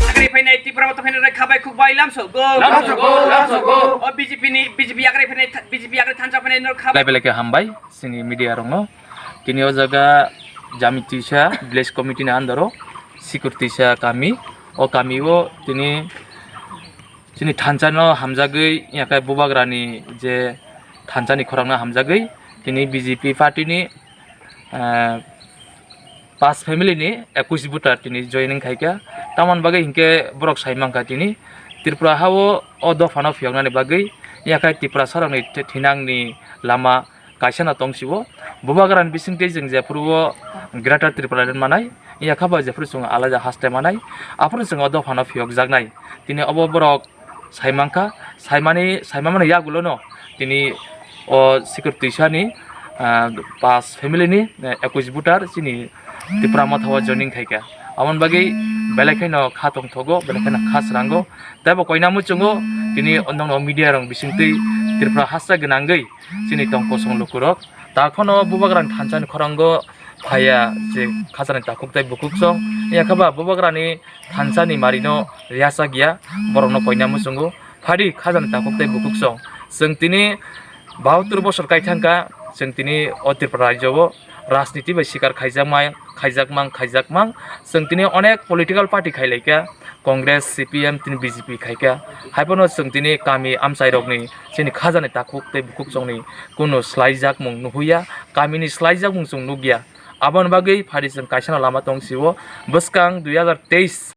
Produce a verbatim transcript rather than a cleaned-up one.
Agri phainai Tipra motha phainai khabai khukbai lamso go. Lamso go, lamso go. O B J P ni, B J P agri phainai tha-, B J P agri thansa phainai no khabai. Belai belai khe hambai chini media rokno. Tini o jaga Jamtisa village committee ni under o Sikurtisa kami. O kami o tini chini thansa no hamjagwi, yakai Bubagra ni je thansa ni khorang no hamjagwi tini B J P party ni, eh, pas family ni ekush voter tini joining khaikha. Tamoni bagwi hinkhe borok sai mankha tini Tripura ha o, o dopha no phiyoknani bagwi yakai Tiprasa rok ni th-, thinang ni lama kaisa no tong sio. Bubagra ni bisingtwi chwng jephuru o Greater Tripura Land manai, yakha bai jephuru chwng alaida haste manai, aphuru chwng o dopha no phiyok jaknai. Tini obo borok sai mankha, saimani, saimani yagulo no tini o Sikurtisa ni, ah, pas family ni, eh, ekush voter chini Tipra motha o joining khaikha. Aboni bagwi belai kheno kha tongthogo, belai kheno kha srango. Tei bo koina muchungo tini o nokno media rok bisingtwi Tripura hasteo gwnangwi chini tong kosong lukurok. Ta khono Bubagra ni thansa ni khorango phaiya je khajani takhuk tei bukhuk song. Yakha ba Bubagra ni thansa ni mari no riyasa giya, borok no koina muchungo. Phadi khajani takhuk tei bukhuk song. Chwng tini bahattur bosor kai thangkha, chwng tini o Tripura rajyo o rajniti bai sikar khaijakma, khaijakmang, khaijakmang. Chwng tini onek political party khailaikha, Congress, C P M, tini B J P khaikha. Haiphano chwng tini kami amchairokni chini khajani takhuk tei bukhuk songni kunu slaijakmung nuhuya, kamini slaijakmung chwng nukya. Aboni bagwi phadi chwng kaisano lama tong sio, bwskang dui hazar teis.